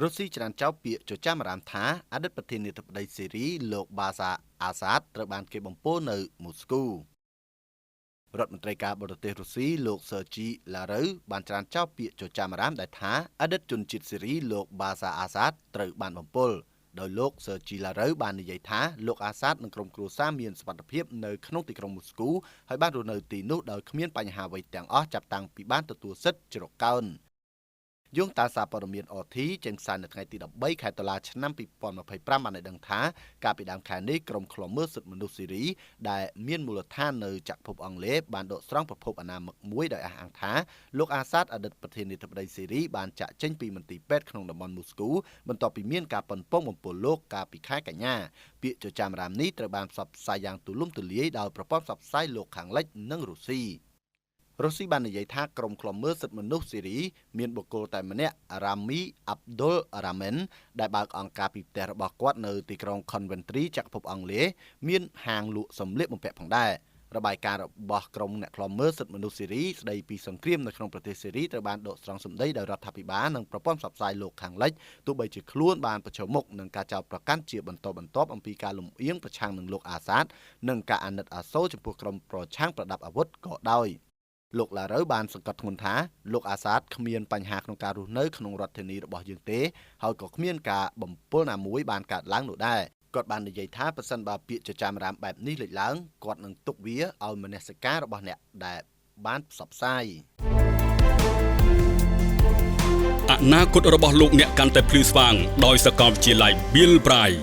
រុស្ស៊ីច្រានចោលពាក្យចចាមអារាមថាអតីតប្រធានាធិបតីសេរីលោកបាសាអាសាតត្រូវបានគេបំពុលនៅមូស្គូរដ្ឋមន្ត្រីការបរទេសរុស្ស៊ីលោកសឺជីឡារូវបានច្រានចោលពាក្យចចាមអារាមដែលថាអតីតជនជាតិសេរីលោកបាសាអាសាតត្រូវបានបំពុលដោយលោកសឺជីឡារូវបាននិយាយថាលោកអាសាតនិងក្រុមគ្រួសារមានសុវត្ថិភាពនៅក្នុងទីក្រុងមូស្គូហើយបានរស់នៅទីនោះដោយគ្មានបញ្ហាអ្វីទាំងអស់ចាប់តាំងពីបានទទួលសិទ្ធិជ្រកកោនយោងតាមសារព័ត៌មាន RT ចេញផ្សាយនៅថ្ងៃទី13ខែតុលាឆ្នាំ2025បានឲ្យដឹងថាកាលពីដើមខែនេះក្រុមឃ្លាំមើលសិទ្ធិមនុស្សស៊ីរីដែលមានមូលដ្ឋាននៅចក្រភពអង់គ្លេសបានដកស្រង់ប្រភពអនាមិកមួយដោយអះអាងថាលោកអាសាតអតីតប្រធានាធិបតីស៊ីរីបានចាក់ចេញពីមន្ទីរពេទ្យក្នុងតំបន់មូស្គូបន្ទាប់ពីមានការប៉ុនប៉ងបំពុលលោកកាលពីខែកញ្ញាពាក្យចចាមរាមនេះត្រូវបានផ្សព្វផ្សាយយ៉ាងទូលំទូលាយដោយប្រព័ន្ធផ្សព្វផ្សាយលោកខាងលិចនិងរុស្ស៊ីរុស្ស៊ីបាននិយាយថាក្រុមឃ្លាំមើលសិទ្ធិមនុស្សស៊ីរីមានបុគ្គលតែម្នាក់រ៉ាមីអាប់ឌុលរ៉ាមែនដែលបើកអង្គការពីផ្ទះរបស់គាត់នៅទីក្រុង Coventry ចក្រភពអង់គ្លេសមានហាងលក់សម្លៀកបំពាក់ផងដែររបាយការណ៍របស់ក្រុមអ្នកឃ្លាំមើលសិទ្ធិមនុស្សស៊ីរីស្ដីពីសង្គ្រាមនៅក្នុងប្រទេសស៊ីរីត្រូវបានដកស្រង់សម្ដីដោយរដ្ឋាភិបាលនិងប្រព័ន្ធផ្សព្វផ្សាយលោកខាងលិចទោះបីជាខ្លួនបានប្រឈមមុខនឹងការចោទប្រកាន់ជាបន្តបន្ទាប់អំពីការលំអៀងប្រឆាំងនឹងលោកអាសាតនិងការអាណិតអាសូរចំពោះក្រុមប្រឆាំងប្រដាប់អាវុធក៏ដោយលោកឡារូវបានសង្កត់ធ្ងន់ថាលោកអាសាតគ្មានបញ្ហាក្នុងការរស់នៅក្នុងរដ្ឋធានីរបស់យើងទេហើយក៏គ្មានការបំពុលណាមួយបានកើតឡើងនោះដែរគាត់បាននិយាយថាប្រសិនបើពាក្យចចាមរាមបែបនេះលេចឡើងគាត់នឹងទុកវាឲ្យមនសិការរបស់អ្នកដែលបានផ្សព្វផ្សាយ អនាគតរបស់លោកអ្នកកាន់តែភ្លឺស្វាងដោយសាកលវិទ្យាល័យ Bill Bright។